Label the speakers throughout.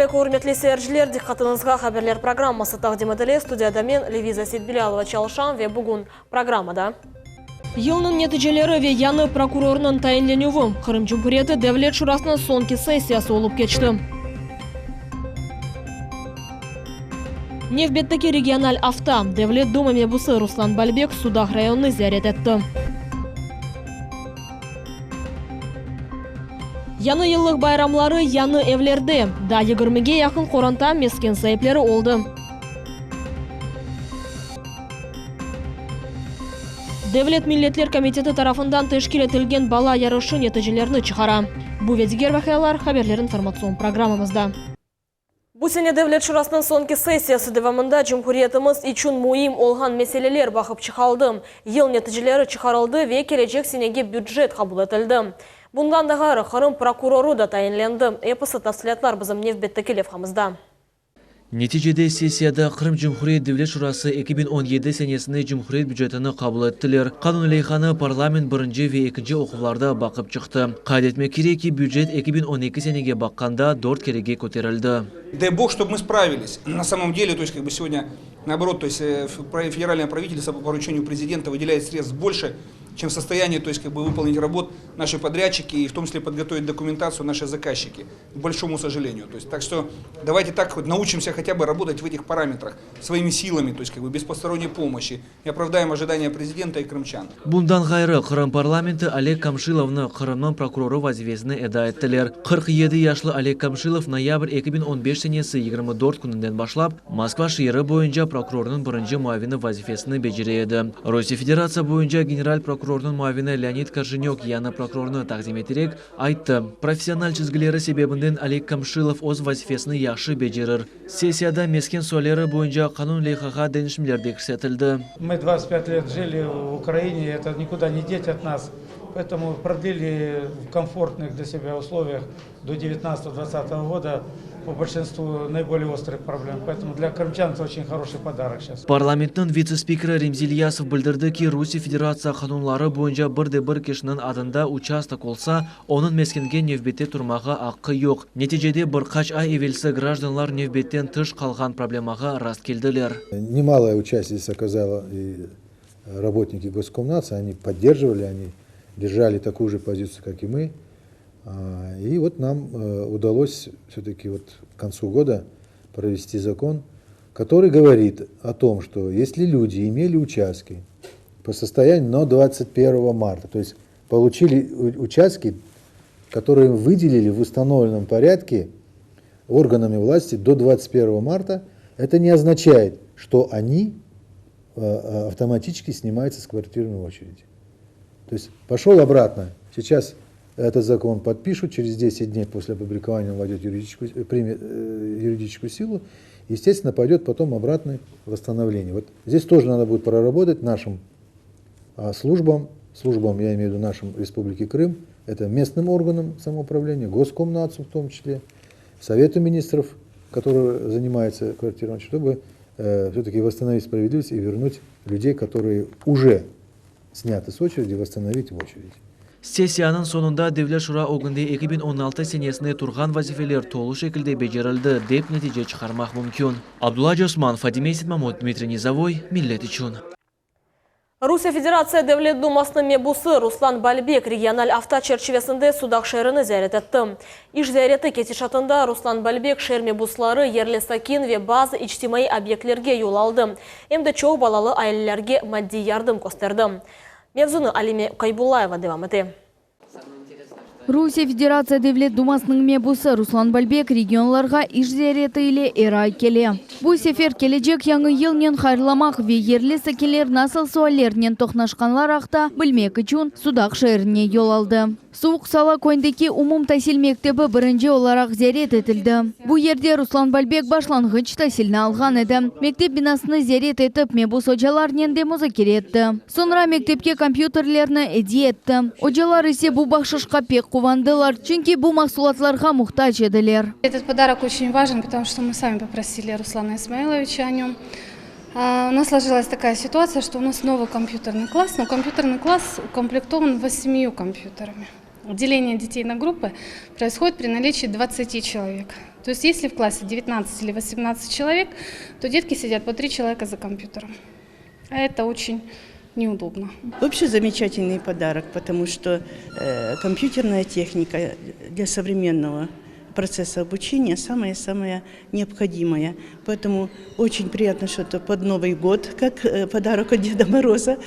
Speaker 1: aleykum, ürmetli seyirciler! Diqqatıñızğa haberler programması taqdim etile. Studiyada men, Leviza Seytbilâlova, çalışam ve bugün programmada. Yılnıñ neticeleri ve yañı prokurornıñ tayinlenüvi, Qırım Cumhuriyeti Devlet Şurasınıñ soñki sessiyası olıp keçti. Nevbetteki regional afta, Devlet Duma mebusı Ruslan Balbek Sudaq rayonını ziyaret etti. Yañı yıllıq bayramları yañı evlerde, daa yigirmige yaqın qoranta mesken saipleri oldı. Devlet milletler komiteti tarafından teşkil etilgen bala yarışı neticelerini çıqara. Bu ve diger vaqialar Haberler informatsion programmamızda. Bu sene Devlet Şurasınıñ soñki sessiyası devamında cumhuriyetimiz içün müim olğan meseleler baqıp çıqaldı, yıl neticeleri çıqarıldı ve kelecek senege bücet qabul etildi. Bundan da ğayrı, Qırım prokurorı da tayinlendi. Episi tafsilâtlar bizim nevbetteki levhamızda.
Speaker 2: Neticede sessiyada Qırım Cumhuriyet Devlet Şurası 2017 senesine cumhuriyet bücetini qabul ettiler. Qanun leyhanı parlament birinci ve ekinci oquvlarda baqıp çıqtı. Qayd etmek kerek ki, bücet 2012 senege baqqanda dört kerege köterildi.
Speaker 3: Дай Бог, чтобы мы справились. На самом деле, то есть, как бы сегодня, наоборот, то есть, федеральное правительство по поручению президента выделяет средств больше, чем в состоянии, то есть, как бы выполнить работ наши подрядчики и в том числе подготовить документацию наши заказчики, к большому сожалению. То есть, так что давайте так хоть научимся хотя бы работать в этих параметрах своими силами, то есть, как бы без посторонней помощи, и оправдаем ожидания президента и крымчан.
Speaker 2: Bundan ğayrı, Qırım parlamenti Oleg Kamşilovnı Qırımnıñ prokurorı vazifesine eda ettiler. 47 yaşlı Oleg Kamşilov noyabr 2015 senesi 24 kününden başlap Moskva şeeri boyunca prokurornıñ birinci muavini vazifesini becere edi. Rusiye Federatsiya boyunca general prokurornıñ muavini Leonid Korjenök yañı prokurornı taqdim eterek, ayttı, Professional çizgileri sebebinden Oleg Kamşilov öz vazifesini yahşı becerir. Sessiyada mesken sualleri boyunca qanun leyhağa deñişmeler de kirsetildi.
Speaker 4: Мы 25 лет жили в Украине, это никуда не деть от нас, поэтому продлили в комфортных для себя условиях до девятнадцатого-двадцатого года по большинству наиболее острых проблем. Поэтому для крымчан это очень хороший подарок сейчас.
Speaker 2: Parlamentniñ vitse-spikeri Remzi İlyasov bildirdi ki, Rusiye Federatsiya qanunları boyunca bir de bir kişiniñ adında uçastok olsa, onıñ meskenge nevbette turmağa aqqı yoq. Neticede bir qaç ay evelsi grajdanlar nevbetten tış qalğan problemağa rast keldiler.
Speaker 5: Nemaloye участие здесь оказало и работники Госкомнаца, они поддерживали, они держали такую же позицию, как и мы. И вот нам удалось все-таки вот к концу года провести закон, который говорит о том, что если люди имели участки по состоянию на 21 марта, то есть получили участки, которые выделили в установленном порядке органами власти до 21 марта, это не означает, что они автоматически снимаются с квартирной очереди. То есть пошел обратно. Сейчас этот закон подпишут, через 10 дней после опубликования он войдет юридическую, примет юридическую силу, естественно, пойдет потом обратное восстановление. Вот здесь тоже надо будет проработать нашим службам, службам, я имею в виду нашим Республики Крым, это местным органам самоуправления, Госкомнацу в том числе, Совету министров, который занимается квартирой, чтобы все-таки восстановить справедливость и вернуть людей, которые уже сняты с очереди, восстановить в очередь.
Speaker 2: Sessiyanıñ soñunda Devlet Şura ögünde 2016 senesinde turğan vazifeler tolu şekilde becerildi, dep netice çıqarmaq mümkün. Abdulla Cosman, Fadime Sitmamut, Dmitriy Nizovoy, Millet içün.
Speaker 1: Rusiye Federatsiya Devlet Dumasınıñ mebusı Ruslan Balbek regional afta çerçivesinde Sudaq şeerini ziyaret etti. İş ziyareti ketişatında Ruslan Balbek şeer mebusları, yerli sakin ve bazı içtimaiy obyektlerge yol aldı, em de çoq balalı ailelerge maddiy yardım kösterdi. Mevzunı Alime Kaybullayeva devam ete.
Speaker 6: Rusiye Federatsiya Devlet Dumasınıñ mebusı Ruslan Balbek regionlarğa iş ziyareti ile er ay kele. Bu sefer kelecek Yañı yılnen hayırlamaq ve yerli sakinler nasıl suallernen toqnaşqanlar aqta bilmek içün Sudaq şeerine yol aldı. Suvuq Sala köyündeki umumtasil mektebi birinci olaraq ziyaret etildi. Bu yerde Ruslan Balbek başlanğıç tasilni alğan edi. Mektep binasını ziyaret etip, mebus ocalarnen de muzakere etti. Soñra mektepke kompyuterlerni ediye etti. Ocalar ise bu bahşışqa pek quvandılar, çünki bu mahsulatlarğa muhtac ediler.
Speaker 7: Этот подарок очень важен, потому что мы сами попросили Руслана Исмаиловича о нем. У нас сложилась такая ситуация, что у нас новый компьютерный класс, но компьютерный класс укомплектован восемью компьютерами. Деление детей на группы происходит при наличии 20 человек. То есть если в классе 19 или 18 человек, то детки сидят по три человека за компьютером. А это очень неудобно.
Speaker 8: Вообще замечательный подарок, потому что э, компьютерная техника для современного процесса обучения самое-самое необходимое. Поэтому очень приятно, что это под Новый год, как э, подарок от Деда Мороза.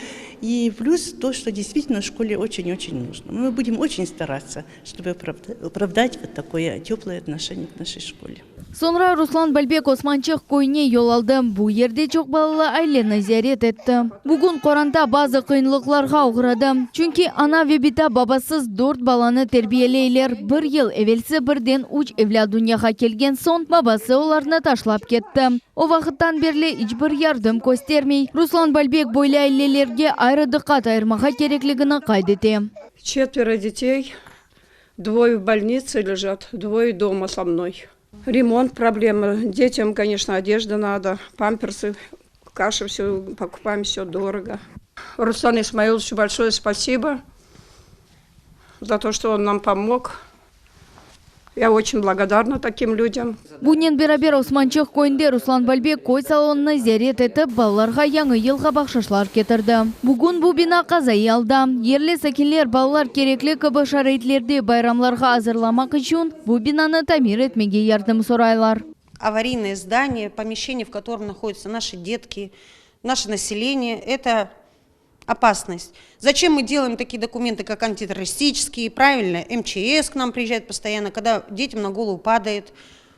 Speaker 8: И плюс то, что действительно школе очень-очень нужно. Мы будем очень стараться, чтобы оправдать вот такое теплое отношение к нашей школе.
Speaker 6: Soñra Ruslan Balbek Osmançıq köyüne yol aldı. Bu yerde çoq balalı aileni ziyaret etti. Bugün qoranta bazı qıyınlıqlarğa oğradı. Çünki ana ve bita babasız dört balanı terbiyeleyler. Bir yıl evelsi birden üç evlât dünyağa kelgen soñ, babası olarnı taşlap ketti. O vaqıttan berli iç bir yardım köstermey. Ruslan Balbek böyle ailelerge ayrı diqqat ayırmağa kerekligini qayd ete.
Speaker 9: Четверо детей, двое в больнице лежат, двое дома со мной. Ремонт проблема. Детям, конечно, одежда надо, памперсы, каши все покупаем, все дорого. Руслану Исмаиловичу большое спасибо за то, что он нам помог. Я очень благодарна таким людям.
Speaker 6: Bunen beraber Osmançıq köyünde Ruslan Balbek köy salonını ziyaret etip, balalarğa yañı yılğa bahşışlar ketirdi. Bugün bu bina qazaiy alda. Yerli sakinler balalar kerekli kibi şaraitlerde bayramlarğa azırlamaq içün bu binanı tamir etmege yardım soraylar.
Speaker 10: Аварийное здание, помещение, в котором находятся наши детки, наше население, это опасность. Зачем мы делаем такие документы, как антитеррористические, правильно, МЧС к нам приезжает постоянно, когда детям на голову падает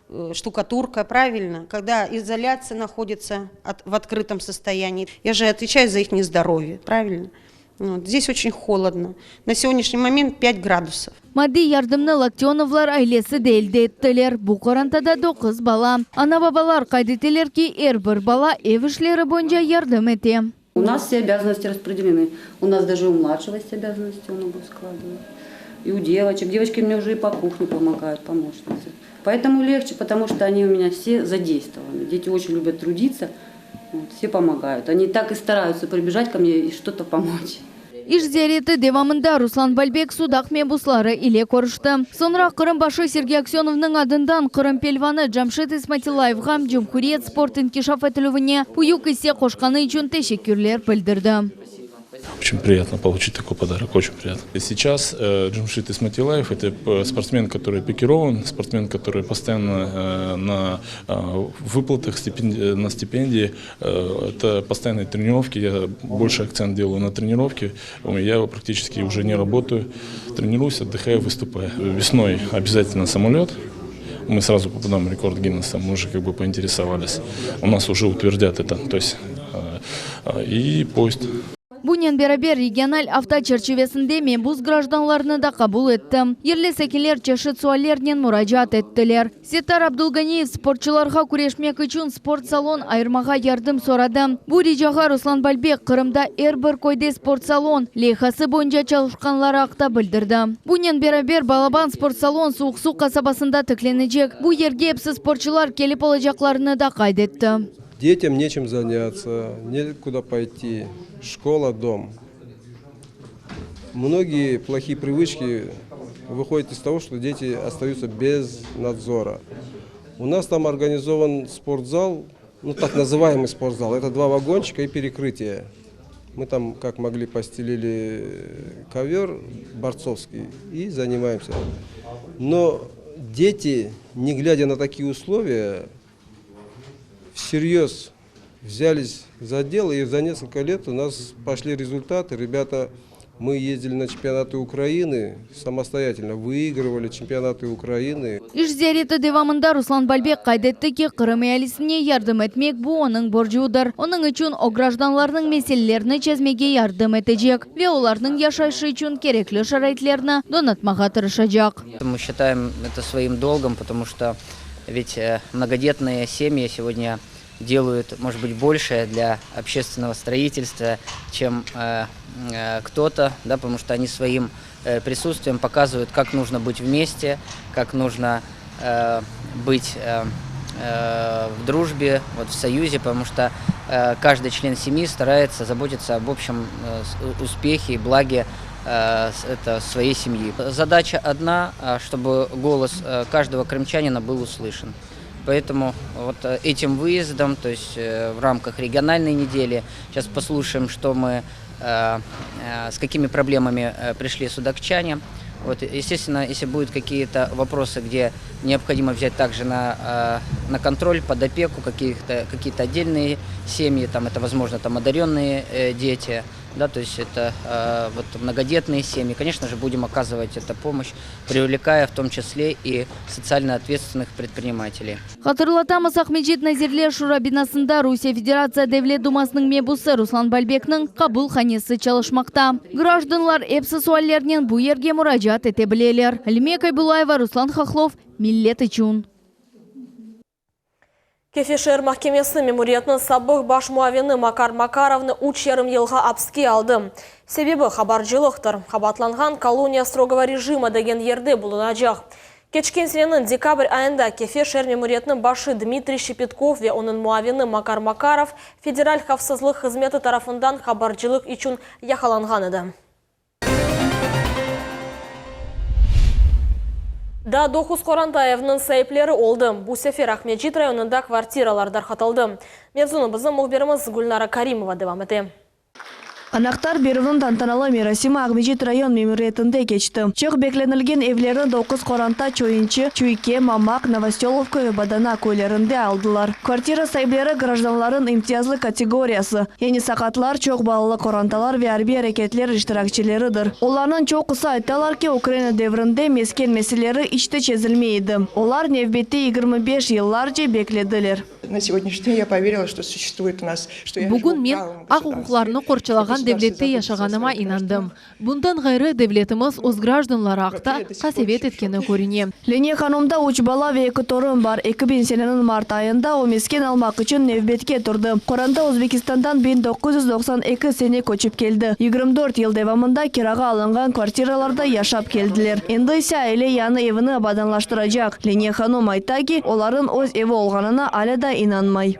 Speaker 10: э, штукатурка, правильно, когда изоляция находится от, в открытом состоянии. Я же отвечаю за их здоровье, правильно? Вот. Здесь очень холодно. На сегодняшний момент 5 градусов.
Speaker 6: Maddiy yardımnı Laktionovlar ailesi de elde ettiler. Bu qorantada 9 bala. Ana-babalar qayd eteler ki, er bir bala ev işleri boyunca yardım ete.
Speaker 11: У нас все обязанности распределены. У нас даже у младшего есть обязанности, он обувь складывает. И у девочек. Девочки мне уже и по кухне помогают, помощницы. Поэтому легче, потому что они у меня все задействованы. Дети очень любят трудиться, вот, все помогают. Они так и стараются прибежать ко мне и что-то помочь.
Speaker 6: İş ziyareti devamında Ruslan Balbek Sudaq mebusları ile körüşti. Soñra Qırım başı Sergey Aksönovnıñ adından Qırım pelvanı Camşit İsmatilayevğa cumhuriyet sport inkişaf etilüvine büyük isse qoşqanı içün teşekkürler bildirdi.
Speaker 12: Очень приятно получить такой подарок, очень приятно. И сейчас э, Джамшит Исматилаев – это э, спортсмен, который пикирован, спортсмен, который постоянно э, на э, выплатах, стипенди, на стипендии. Э, это постоянные тренировки, я больше акцент делаю на тренировки. Я практически уже не работаю, тренируюсь, отдыхаю, выступаю. Весной обязательно самолет, мы сразу попадаем в рекорд Гиннесса, мы уже как бы поинтересовались. У нас уже утвердят это, то есть э, э, и поезд.
Speaker 6: Bunen beraber regional afta çerçivesinde mebus grajdanlarnı da qabul etti. Yerli sakinler çeşit suallernen muracaat ettiler. Settar Abdulganiyev sportçularğa küreşmek içün sport salon ayırmağa yardım soradı. Bu ricağa Ruslan Balbek Qırımda er bir köyde sport salon leyhası boyunca çalışqanları aqta bildirdi. Bunen beraber balaban sport salon Suvuq Suv qasabasında tiklenecek. Bu yerge episi sportçular kelip olacaqlarını da qayd etti.
Speaker 13: Детям нечем заняться, некуда пойти. Школа, дом. Многие плохие привычки выходят из того, что дети остаются без надзора. У нас там организован спортзал, ну так называемый спортзал. Это два вагончика и перекрытие. Мы там как могли постелили ковер борцовский и занимаемся. Но дети, не глядя на такие условия, всерьез взялись за дело, и за несколько лет у нас пошли результаты. Ребята, мы ездили на чемпионаты Украины самостоятельно, выигрывали чемпионаты Украины.
Speaker 6: İş ziyareti devamında Ruslan Balbek qayd etti ki, Qırım ealisine yardım etmek bu onıñ borcudır. Onıñ içün o grajdanlarnıñ meselelerini çezmege yardım etecek ve olarnıñ yaşayışı içün kerekli şaraitlerni donatmağa tırışacaq.
Speaker 14: Мы считаем это своим долгом, потому что ведь э, многодетные семьи сегодня делают, может быть, больше для общественного строительства, чем э, э, кто-то, да, потому что они своим э, присутствием показывают, как нужно быть вместе, как нужно э, быть э, э, в дружбе, вот в союзе, потому что э, каждый член семьи старается заботиться об общем э, успехе и благе это, своей семьи. Задача одна, чтобы голос каждого крымчанина был услышан. Поэтому вот этим выездом, то есть в рамках региональной недели, сейчас послушаем, что мы, с какими проблемами пришли судакчане. Вот, естественно, если будут какие-то вопросы, где необходимо взять также на, на контроль, под опеку каких-то, какие-то отдельные семьи, там это, возможно, там одаренные дети, да, то есть это вот многодетные семьи, конечно же, будем оказывать эту помощь, привлекая в том числе и социально ответственных предпринимателей.
Speaker 6: Hatırlatamız, Aqmescit Nazirler Şura binasında Rusiye Federatsiya Devlet Dumasınıñ mebusı Ruslan Balbekniñ qabulhanesi çalışmaqta. Grajdanlar epsi suallernen bu yerge muracaat ete bileler. Alime Kaybulayeva, Ruslan Hahlov, Millet içün.
Speaker 1: Kefe şeer mahkemesi memuriyetiniñ sabıq baş muavini Makar Makarovnı üç yarım yılğa apske aldı. Sebebi habarcılıqtır. Qabaatlanğan koloniya strogogo rejima degen yerde bulunacaq. Keçken seneniñ dekabr ayında Kefe şeer memuriyetiniñ başı Dmitriy Şepetkov ve onıñ muavini Makar Makarov Federal havfsızlıq hızmeti tarafından habarcılıq içün yaqalanğan edi. Daa doquz qoranta evniñ saipleri oldı. Bu sefer Aqmescit rayonında kvartiralar darqatıldı. Mevzunı bizim mühbirimiz Gülnara Karimova devam ete.
Speaker 15: Anahtar berüvniñ tantanalı merasimi Aqmescit rayon memuriyetinde keçti. Çoq beklenilgen evlerni doquz qoranta Çoyunçı, Çüyke, Mamaq, Novosölovka ve Badana köylerinde aldılar. Kvartira saipleri grajdanlarnıñ imtiyazlı kategoriyası, yani saqatlar, çoq balalı qorantalar ve arbiy areketler iştirakçileridir. Olarnıñ çoqusı aytalar ki, Ukraina devrinde mesken meseleleri iç te çezilmey edi. Olar nevbette 25 yıllarce beklediler.
Speaker 16: Na segodnâşniy den ya poverila, çto suşestvuet u nas, çto ya
Speaker 17: Bugün men aq-uquqlarnı qorçalağan devlette yaşağanıma inandım. Bundan ğayrı, devletimiz öz grajdanları aqta qasevet etkeni körüne.
Speaker 15: Leniye hanımda üç bala ve eki torun bar. 2000 seneniñ mart ayında o mesken almaq içün nevbetke turdı. Qoranta Özbekistandan 1992 sene köçip keldi. 24 yıl devamında kirağa alınğan kvartiralarda yaşap keldiler. Endi ise aile yañı evini abadanlaştıracaq. Leniye hanım ayta ki, olarnıñ öz evi olğanına alâ da inanmay.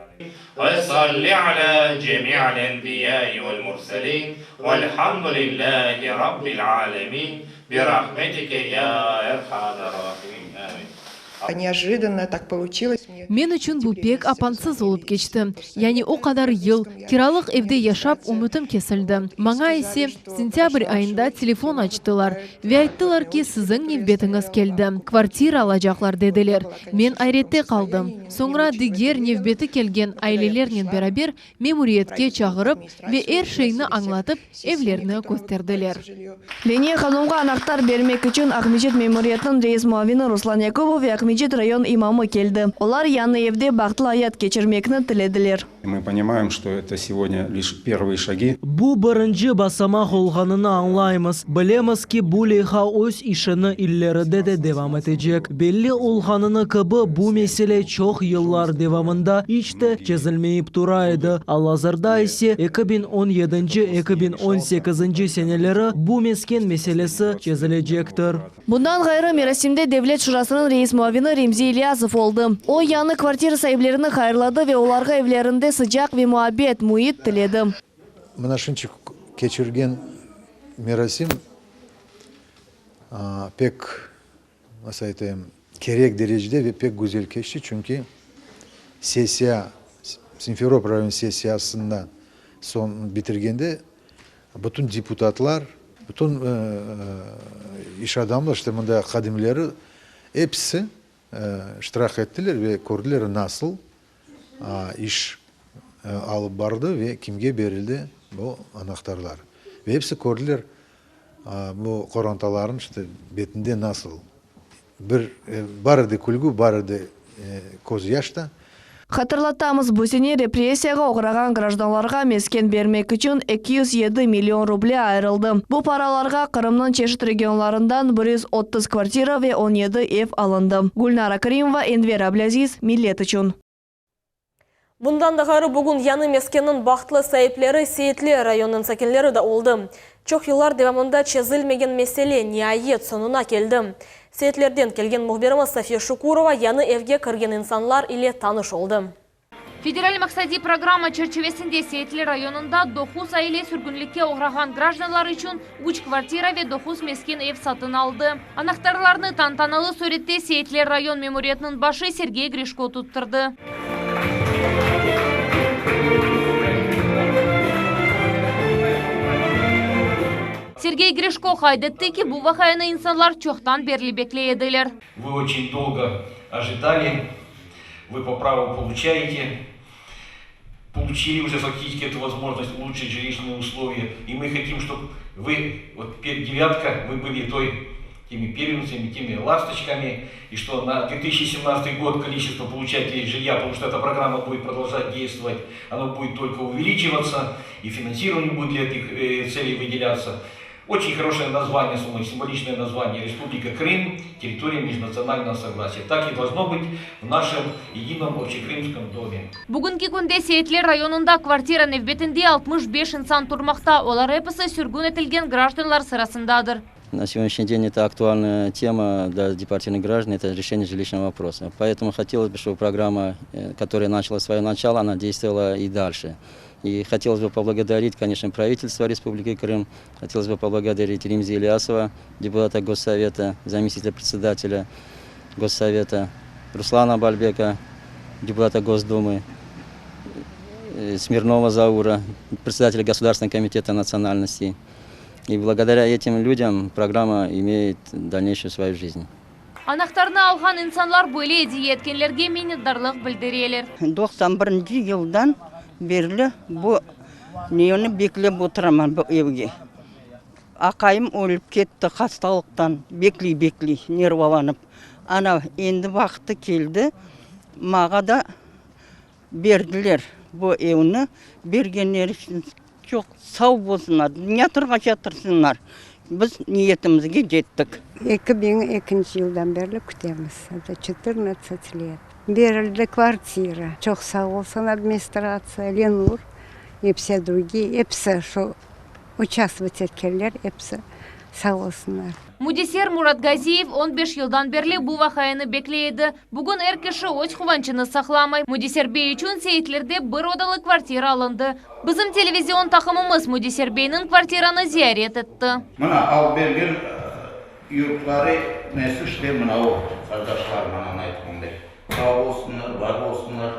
Speaker 18: Ve salli alâ cemi'l enbiyâi vel murselîn, velhamdülillâhi rabbil âlemîn, birahmetike yâ erhamer râhimîn. Âmin.
Speaker 16: Neojidanno tak poluçilos mne.
Speaker 17: Men içün bu pek apansız olıp keçti. Yani o qadar yıl kiralıq evde yaşap ümütim kesildi. Maña ise sentâbr ayında telefon açtılar ve ayttılar ki, siziñ nevbetiñiz keldi, kvartira alacaqlar dediler. Men ayrette qaldım. Soñra diger nevbeti kelgen ailelernen beraber memuriyetke çağırıp ve er şeyni añlatıp, evlerni kösterdiler.
Speaker 15: Leniye hanımğa anahtar bermek içün Aqmescit memuriyetiniñ reis muavini Ruslan Yakubov ve Aqmescit rayon imamı keldi. Olar yañı evde bahtlı ayat keçirmekni tilediler.
Speaker 19: Mı ponimayem, çto eto segodnâ liş pervıye şagi.
Speaker 2: Bu birinci basamaq olğanını añlaymız. Bilemiz ki, bu leyha öz işini ileride de devam etecek. Belli olğanını kibi, bu mesele çoq yıllar devamında iç te çezilmeyip tura edi. Al-azırda ise 2010 yedinci, 2018-nci seneleri bu mesken meselesi çezilecektir.
Speaker 15: Bundan ğayrı, merasimde Devlet Şurasınıñ reis muavini Remzi İlyasov oldı. O, yañı kvartira saiplerini hayırladı ve olarğa evlerinde sıcaq ve muabbet müit tiledi.
Speaker 5: Mına şunçı keçirgen merasim pek, nasıl aytayım, kerek derecede ve pek güzel keçti, çünki sessiya, Simferopol rayon sessiyasında soñ bitirgende Bütün deputatlar, bütün iş adamlar, işte mında hadimleri episi iştirak ettiler ve kördiler nasıl iş alıp bardı ve kimge berildi bu anahtarlar. Ve episi kördiler bu qorantaların işte betinde nasıl Bir bar edi külgü, bar edi köz yaş da.
Speaker 15: Hatırlatamız, bu sene repressiyağa oğrağan grajdanlarğa mesken bermek içün 207 million ruble ayırıldı. Bu paralarğa Qırımnıñ çeşit regionlarından 130 kvartira ve 17 ev alındı. Gülnara Kerimova, Enver Ablâziz, Millet içün.
Speaker 1: Bundan da ğayrı, bugün yañı meskenniñ bahtlı saipleri Seyitler rayonınıñ sakinleri de oldı. Çoq yıllar devamında çezilmegen mesele, niayet, soñuna keldi. Seyitlerden kelgen mühbirimiz Safiye Şukurova yañı evge kirgen insanlar ile tanış oldı.
Speaker 20: Federal maqsadiy programma çerçivesinde Seyitler rayonında doquz aile sürgünlikke oğrağan grajdanlar içün üç kvartira ve doquz mesken ev satın aldı. Anahtarlarnı tantanalı sürette Seyitler rayon memuriyetiniñ başı Sergey Grişko tuttırdı. Sergey Grişko qayd etti ki, bu vaqianı insanlar çoqtan berli bekley ediler.
Speaker 21: Vı oçen dolgo ojidali, vı po pravu poluçayete, poluçili uje faktiçeski etu vozmojnost uluşit жилищные условия, и мы хотим, чтоб вы, вот девятка, вы были той, теми первенцами, теми ласточками, и что на 2017 год количество получателей жилья, потому что эта программа будет продолжать действовать, оно будет только увеличиваться, и финансирование будет для этих э, целей выделяться. Очень хорошее название, символичное название Республика Крым, территория межнационального согласия. Так и должно быть в нашем едином общекрымском доме.
Speaker 20: Bugünki künde Seyitler rayonında kvartira nevbetinde 65 insan turmaqta, olar episi sürgün etilgen grajdanlar sırasındadır.
Speaker 22: На сегодняшний день это актуальная тема для депортированных граждан, это решение жилищного вопроса. Поэтому хотелось бы, чтобы программа, э, которая начала свое начало, она действовала и дальше. И хотелось бы поблагодарить, конечно, правительство Республики Крым, хотелось бы поблагодарить Ремзи Ильясова, депутата Госсовета, заместителя председателя Госсовета, Руслана Бальбека, депутата Госдумы, э, Смирнова Заура, председателя Государственного комитета национальностей. И благодаря этим людям программа имеет дальнейшую свою жизнь.
Speaker 20: Anahtarnı alğan insanlar böyle ediye etkenlerge minnetdarlıq bildireler.
Speaker 23: 91 yıldan berli bu neni beklep oturaman bu evge. Aqayım ölip ketti hastalıqtan, bekley-bekley, nervalanıp. Ana, endi vaqtı keldi, mağa da berdiler bu evni. Bergenleri içün çoq sav bolsunlar, dünya turğaça tursınlar. Biz niyetimizge yettik.
Speaker 24: 2002 yıldan berli kütemiz, eto çetırnadtsat let. Berildi kvartira. Çoq sağ olsun administratsiya, Lenur i vse drugiye, episi şu uçastvovat etkenler, episi sağ olsunlar.
Speaker 20: Müdeser Muratgaziyev on beş yıldan berli bu vaqianı bekley edi. Bugün er kişi öz quvançını saqlamay. Müdeser bey içün Seyitlerde bir odalı kvartira alındı. Bizim televizion taqımımız Müdeser beyniñ kvartiranı ziyaret etti.
Speaker 25: Mına, alıp bergen yurtları nesi işte mına o, qardaşlar, mananı aytqanday. Sağ olsunlar, bar olsunlar,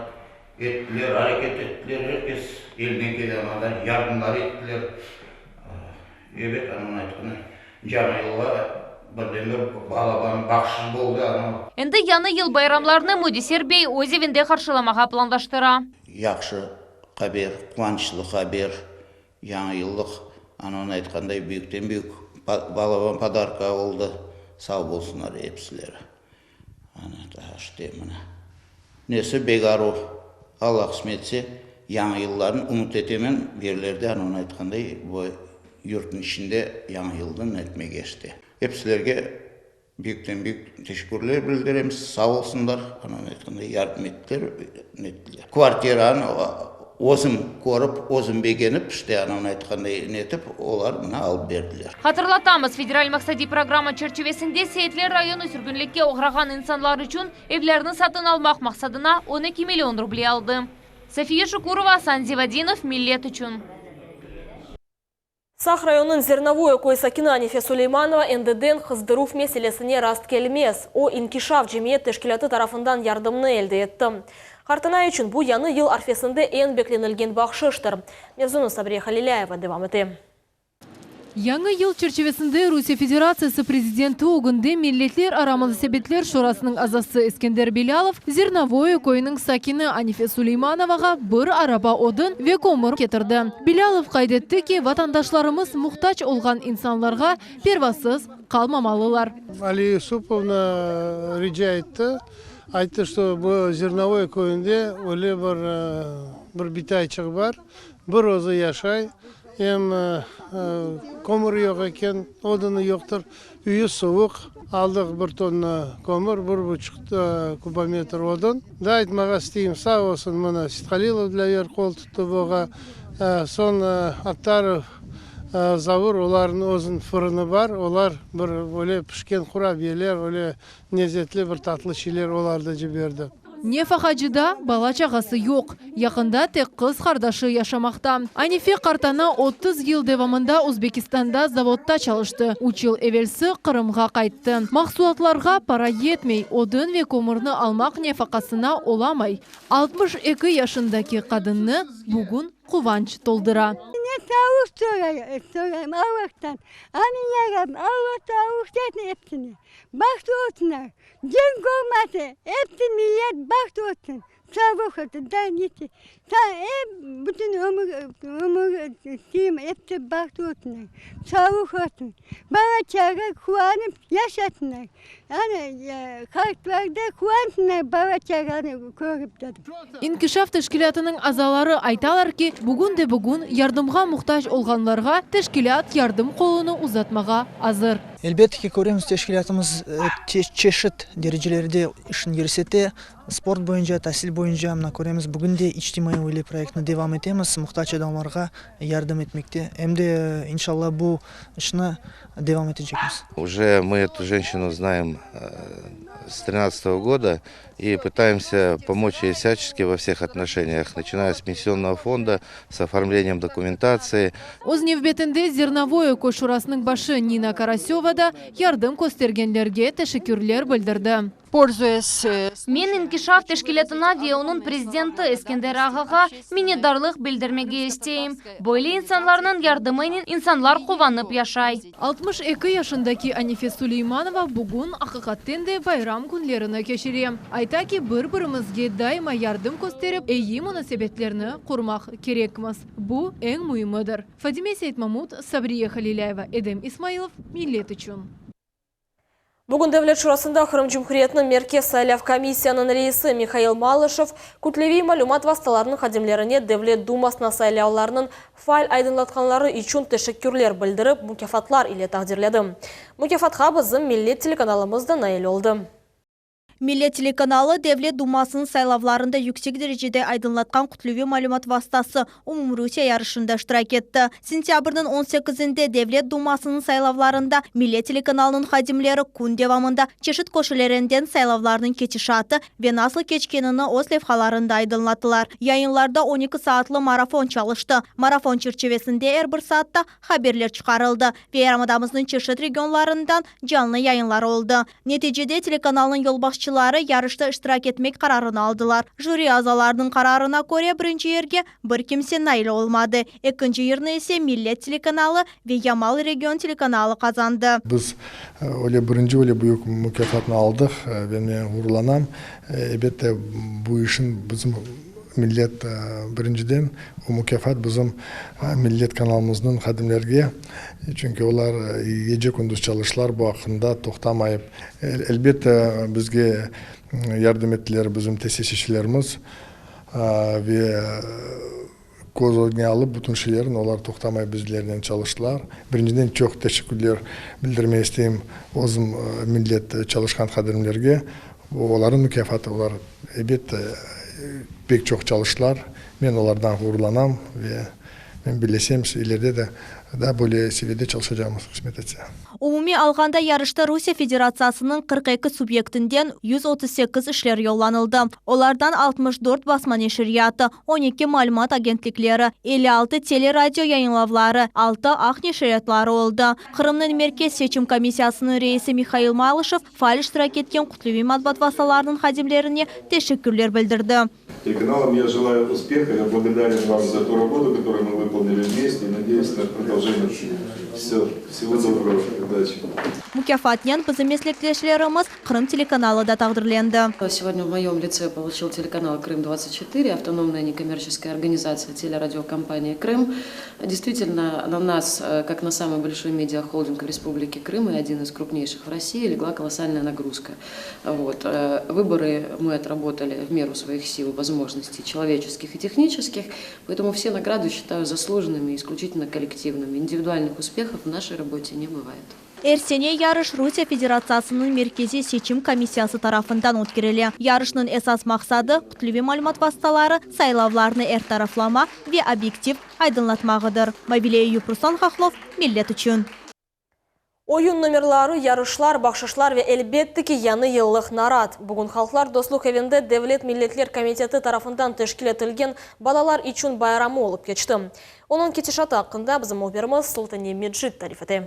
Speaker 25: ettiler, areket ettiler, er kes elinden kelgen qadar yardımlar ettiler. Ebet, ananıñ aytqanı, Yañı yılğa birden bir balaban bahşış boldı, ana.
Speaker 20: Endi Yañı yıl bayramlarını Müdeser bey öz evinde qarşılamağa planlaştıra.
Speaker 25: Yahşı haber, quvançlı haber, Yañı yıllıq, ananıñ aytqanday, büyükten-büyük balaban podarka oldı, sağ bolsunlar episileri. Ana, daa işte, mına. Nesi bek aruv, Alla qısmet etse, Yañı yıllarnı ümüt etemen, bir yerlerde, ananıñ aytqanday, bu yurtnıñ içinde Yañı yılnı etmege işte. Episilerge Büyükten-büyük teşekkürler bildiremiz, sağ olsunlar, anam aytqanday, yardım ettiler, nettiler. Kvartiranı özüm körip, özüm begenip, işte, anam aytqanday, netip, olar mına alıp berdiler.
Speaker 20: Hatırlatamız, federal maqsadiy programma çerçivesinde Seyitler rayonı sürgünlikke oğrağan insanlar içün evlerni satın almaq maqsadına 12 million ruble aldı. Safiye Şukurova, Asan Zivadinov, Millet içün.
Speaker 1: Saq rayonınıñ Zernovoye köy sakini Anife Suleymanova endiden qızdıruv meselesine rast kelmez. O, İnkişaf cemiyet teşkilâtı tarafından yardımnı elde etti. Qartana içün bu yañı yıl arfesinde eñ beklenilgen bahşıştır. Mevzunı Sabriye Halilâyeva devam ete.
Speaker 17: Yañı yıl çerçivesinde Rusiye Federatsiyası Prezidenti ögünde Milletlerara munasebetler şurasınıñ azası Eskender Bilâlov Zernovoye köyüniñ sakini Anife Suleymanovağa bir araba odun ve kömür ketirdi. Bilâlov qayd etti ki, vatandaşlarımız muhtac olğan insanlarğa pervasız qalmamalılar.
Speaker 26: Aliye Yusupovna rica etti, ayttı, şto bu Zernovoye köyünde öyle bir bir bitayçıq bar, bir özü yaşay, em kömür yoq eken, odunı yoqtır, üyü suvuq. Aldıq bir tonna kömür, bir buçuq kubometr odun. Daa aytmağa isteyim, sağ olsun, mına Sithalilov Dlâver qol tuttı buğa, soñ Attarov Zavur, olarnıñ özüniñ fırını bar, olar bir öyle pişken qurabiyeler, öyle lezetli bir tatlı şeyler olar da ciberdi.
Speaker 17: Nefaqacıda bala-çağası yoq. Yaqında tek qız qardaşı yaşamaqta. Anife qartana 30 yıl devamında Özbekistanda zavodda çalıştı. Üç yıl evelsi Qırımğa qayttı. Mahsulatlarğa para yetmey, odun ve kömürni almaq nefaqasına olamay. 62 yaşındaki qadınnı bugün quvanç toldıra.
Speaker 3: Ne tavuq sorayım Allahtan. Amin ya Rabbim, Allah tavuq etsin epsini. Baht olsunlar. Cenk olmasın, epsi millet baht olsun. Sağlıq olsun, daa ne isteyim. Ep bütün ömür ömür isteyim, episi baht olsunlar. Sağlıq olsun. Bala-çağa quvanıp yaşasınlar. Yani qartlar da quvansınlar bala-çağanı körip dedim.
Speaker 17: İnkişaf teşkilâtınıñ azaları aytalar ki, bugün de bugün yardımğa muhtac olğanlarğa teşkilât yardım qolunı uzatmağa azır.
Speaker 4: Elbette ki, köremiz, teşkilâtımız çeşit derecelerde işini yürsete, sport boyunca, tasil boyunca, mına köremiz, bugün de İçtimaiy aile proyektini devam etemiz, muhtac adamlarğa yardım etmekte, em de, inşalla, bu işni devam etecekmiz.
Speaker 25: Uje mı etu jenşinu znaem s trinadtsatogo goda i pıtaemsya pomoç ey vsyaçeski vo vseh otnoşeniyah, načinaya s pensionnogo fonda, s oformleniем dokumentatsii.
Speaker 17: Öz nevbetinde Zernovoye köy şurasınıñ başı Nina Karasöva da yardım köstergenlerge teşekkürler bildirdi.
Speaker 20: Polzuyas. Men İnkişaf teşkilâtına ve onıñ prezidenti Eskender ağağa minnetdarlıq bildirmege isteyim. Böyle insanlarnıñ yardımınen insanlar quvanıp yaşay.
Speaker 17: 62 yaşındaki Anife Suleymanova bugün aqiqatten de bayram künlerini keçire. Ayta ki, bir-birimizge daima yardım kösterip, eyi munasebetlerni qurmaq kerekmiz. Bu eñ müimidir. Fadime Seytmamut, Sabriye Halilâyeva, Edem İsmailov, Millet içün.
Speaker 1: Bugün Devlet Şurasında Qırım Cumhuriyetiniñ Merkez saylav komissiyanıñ reisi Mihail Malışev kütleviy malümat vastalarınıñ hadimlerine Devlet Dumasına saylavlarnıñ faal aydınlatqanları içün teşekkürler bildirip, mukâfatlar ile taqdirledi. Mukâfatqa bizim Millet telekanalımız da nail oldı.
Speaker 15: Millet telekanalı Devlet Dumasınıñ saylavlarında yüksek derecede aydınlatqan kütleviy malümat vastası Umumrusiye yarışında iştirak etti. Sentâbrniñ on sekizinde Devlet Dumasınıñ saylavlarında Millet telekanalınıñ hadimleri kün devamında çeşit köşelerinden saylavlarnıñ ketişatı ve nasıl keçkenini öz levhalarında aydınlattılar. Yayınlarda on eki saatlı marafon çalıştı. Marafon çerçivesinde er bir saatta haberler çıqarıldı ve yarımadamıznıñ çeşit regionlarından canlı yayınlar oldı. Neticede telekanalnıñ yolbaşçıları yarışta iştirak etmek qararını aldılar. Jüri azalarınıñ qararına köre birinci yerge bir kimse nail olmadı, ekinci yerni ise Millet telekanalı ve Yamal region telekanalı qazandı.
Speaker 7: Biz öyle birinci öyle büyük mukâfatnı aldıq ve men ğururlanam. Elbette, bu işin bizim Millet, birinciden, bu mukâfat bizim Millet kanalımıznıñ hadimlerge, çünki olar gece-kündüz çalıştılar, bu aqqında toqtamayıp. Elbette, bizge yardım ettiler bizim tesisçilerimiz ve köz ögüne alıp bütün şeylerni, olar toqtamayıp bizlernen çalıştılar. Birinciden, çoq teşekkürler bildirmege isteyim özüm Millet çalışqan hadimlerge. Bu olarnıñ mukâfatı, olar, elbette, pek çoq çalıştılar. Men olardan ğururlanam ve men bilesem, ileride de daa böyle seviyede çalışacağımız, qısmet etse.
Speaker 15: Umumiy alğanda yarışta Rusiye Federatsiyasınıñ 42 subyektinden 138 işler yollanıldı. Olardan 64 basma neşriyatı, 12 malümat agentlikleri, 56 teleradio yayınlavları, altı ağ neşriyatları oldı. Qırımnıñ Merkez seçim komissiyasınıñ reisi Mihail Malışev Faal iştirak etken kütleviy matbuat vastalarınıñ hadimlerine teşekkürler bildirdi.
Speaker 8: Телеканалам я желаю успеха, я благодарен вам за ту работу, которую мы выполнили вместе, и надеюсь на продолжение. Все, всего доброго, удачи.
Speaker 15: Mukâfatnen bizim meslekdeşlerimiz Krım telekanalı da taqdirlendi.
Speaker 9: Сегодня в моем лице получил телеканал Крым 24, автономная некоммерческая организация телерадиокомпании Крым. Действительно, на нас, как на самый большой медиахолдинг в Республике Крым и один из крупнейших в России, легла колоссальная нагрузка. Вот. Выборы мы отработали в меру своих сил, возможностей человеческих и технических, поэтому все награды считаю заслуженными, исключительно коллективными. Индивидуальных успехов в нашей работе не бывает.
Speaker 15: Er sene yarış Rusiye Federatsiyasınıñ Merkeziy seçim komissiyası tarafından ötkerile. Yarışnıñ esas maqsadı, kütleviy malümat vastaları saylavlarnı er taraflama ve obyektiv aydınlatmağıdır. Mavile Eyüp, Ruslan Hahlov, Millet içün.
Speaker 1: Oyun nomerları, yarışlar, bahşışlar ve, elbette ki, yañı yıllıq narat. Bugün Halqlar dostluq evinde Devlet milletler komiteti tarafından teşkil etilgen Balalar içün bayramı olıp keçti. Onıñ ketişatı aqqında bizim mühbirimiz Sultaniye Mecit tarif ete.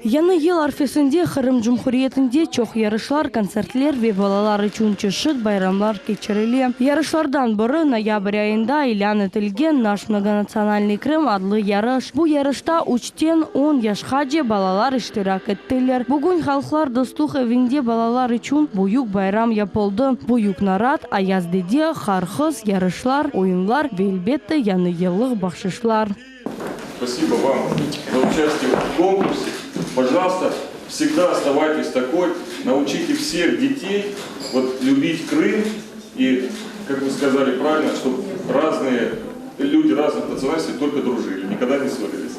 Speaker 15: Yañı yıl arfesinde Qırım Cumhuriyetinde çoq yarışlar, kontsertler ve balalar içün çeşit bayramlar keçirile. Yarışlardan biri, noyabr ayında ilân etilgen Naş mnogonatsionalnıy Krım adlı yarış. Bu yarışta üçten on yaşqace balalar iştirak ettiler. Bugün Halqlar dostluq evinde balalar içün büyük bayram yapıldı. Büyük narat, Ayaz dede, qarqız, yarışlar, oyunlar ve, elbette, yañı yıllıq bahşışlar.
Speaker 8: Spasibo vam za участие в конкурсе. Пожалуйста, всегда оставайтесь такой, научите всех детей вот любить Крым и, как вы сказали правильно, чтобы разные люди разных национальностей только дружили, никогда не ссорились.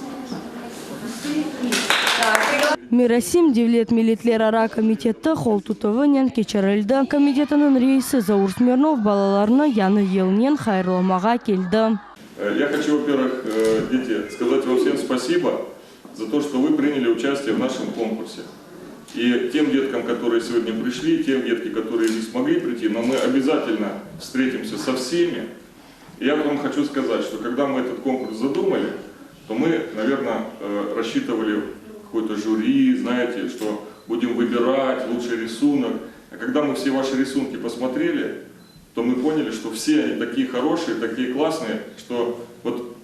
Speaker 15: Merasim Devlet milletlerara komiteti qoltutuvınen keçirildi. Komitetiniñ reisi Zaur Smirnov balalarnı Yañı yılnen hayırlamağa keldi.
Speaker 8: Я хочу, во-первых, дети, сказать вам всем спасибо за то, что вы приняли участие в нашем конкурсе. И тем деткам, которые сегодня пришли, тем детки, которые не смогли прийти, но мы обязательно встретимся со всеми. Я вам хочу сказать, что когда мы этот конкурс задумали, то мы, наверное, рассчитывали какое-то жюри, знаете, что будем выбирать лучший рисунок. А когда мы все ваши рисунки посмотрели, то мы поняли, что все они такие хорошие, такие классные, что вот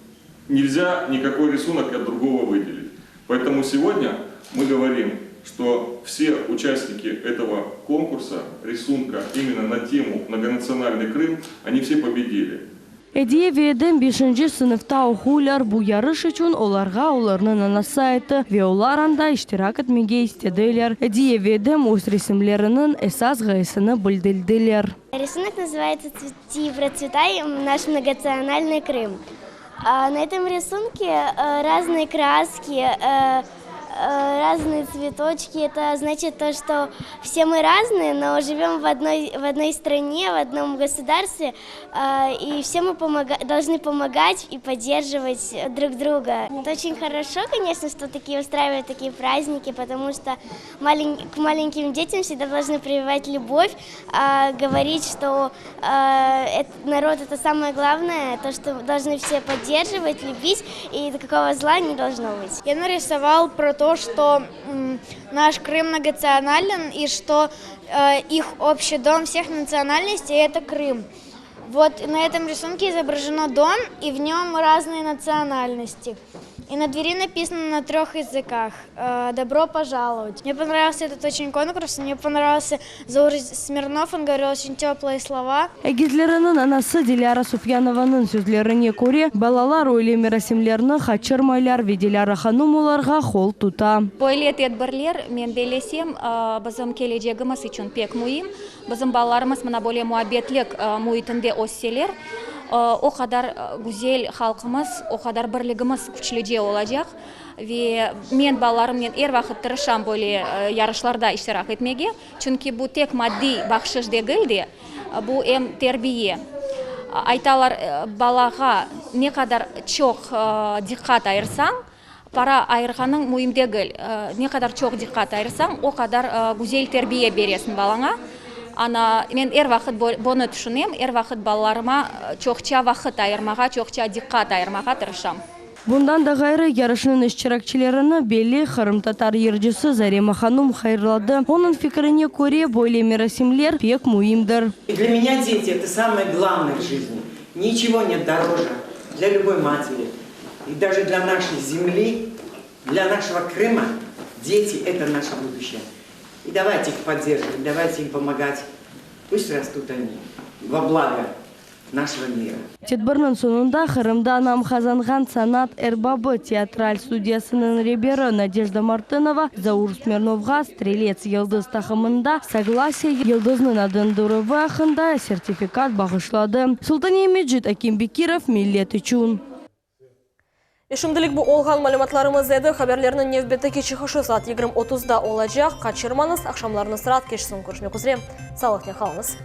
Speaker 8: нельзя никакой рисунок от другого выделить. Поэтому сегодня мы говорим, что все участники этого конкурса, рисунка именно на тему «Многонациональный Крым», они все победили.
Speaker 15: Ediye ve Edem beşinci sınıfta oquylar. Bu yarış içün olarğa olarnıñ anası ayttı ve olar anda iştirak etmege istediler. Ediye ve Edem öz resimleriniñ esas ğayesini bildirdiler.
Speaker 6: Рисунок называется Цвети и процветай, наш многонациональный Крым. На этом рисунке разные краски, разные цветочки. Это значит то, что все мы разные, но живем в одной, в одной стране, в одном государстве, и все мы помога должны помогать и поддерживать друг друга. Это очень хорошо, конечно, что такие устраивают такие праздники, потому что малень к маленьким детям всегда должны прививать любовь, говорить, что народ это самое главное, то, что должны все поддерживать, любить, и никакого зла не должно быть.
Speaker 10: Я нарисовал про то, что наш Крым многонационален и что их общий дом всех национальностей – это Крым. Вот на этом рисунке изображено дом, и в нем разные национальности. И на двери написано на трех языках «Добро пожаловать». Мне понравился этот очень конкурс, мне понравился Заур Смирнов, он говорил очень теплые слова.
Speaker 15: Egizleriniñ anası Dilâra Sufyanovanıñ sözlerine köre, balalar öyle merasimlerni qaçırmaylar ve Dilâra hanum olarğa qol tuta.
Speaker 11: Böyle tedbirler, men bellesem, bizim kelecegimiz içün pek müim. Bizim balalarımız mına böyle muabbetlik müitinde össeler, o qadar güzel halqımız, o qadar birligimiz küçlüce olacaq. Ve men balalarımnen er vaqıt tırışam böyle yarışlarda iştirak etmege, çünki bu tek maddiy bahşış degil de, bu em terbiye. Aytalar, balağa ne qadar çoq diqqat ayırsañ, para ayırğanıñ müim degil, ne qadar çoq diqqat ayırsañ, o qadar güzel terbiye beresiñ balaña. Ana, men er vaqıt bunı tüşünem, er vaqıt balalarıma çoqça vaqıt ayırmağa, çoqça diqqat ayırmağa tırışam.
Speaker 15: Bundan da ğayrı, yarışnıñ iştirakçilerini belli qırımtatar yırcısı Zarema hanum hayırladı. Onıñ fikrine köre, böyle merasimler pek müimdir.
Speaker 12: Для меня дети, это самое главное в жизни. Ничего нет дороже для любой матери и даже для нашей земли, для нашего Крыма. Дети – это наше будущее. И давайте их поддерживать, давайте им помогать. Пусть растут они во благо нашего мира.
Speaker 15: Tedbirniñ soñunda Qırımda nam qazanğan sanat erbabı, teatral studiyasınıñ reberi Nadejda Martınova Zaur Smirnovğa Strelets yıldız taqımında Soglasiye yıldızınıñ adlandıruvı aqqında sertifikat bağışladı. Sultaniye Mecit, Akim Bekirov, Millet içün.
Speaker 1: Ve şimdilik bu olğan malümatlarımız edi. Haberlerniñ nevbetteki çıqışı saat yigirmi otuzda olacaq. Qaçırmañız, aqşamlarıñız raat keçsin. Körüşmek üzre. Sağlıqnen qalıñız.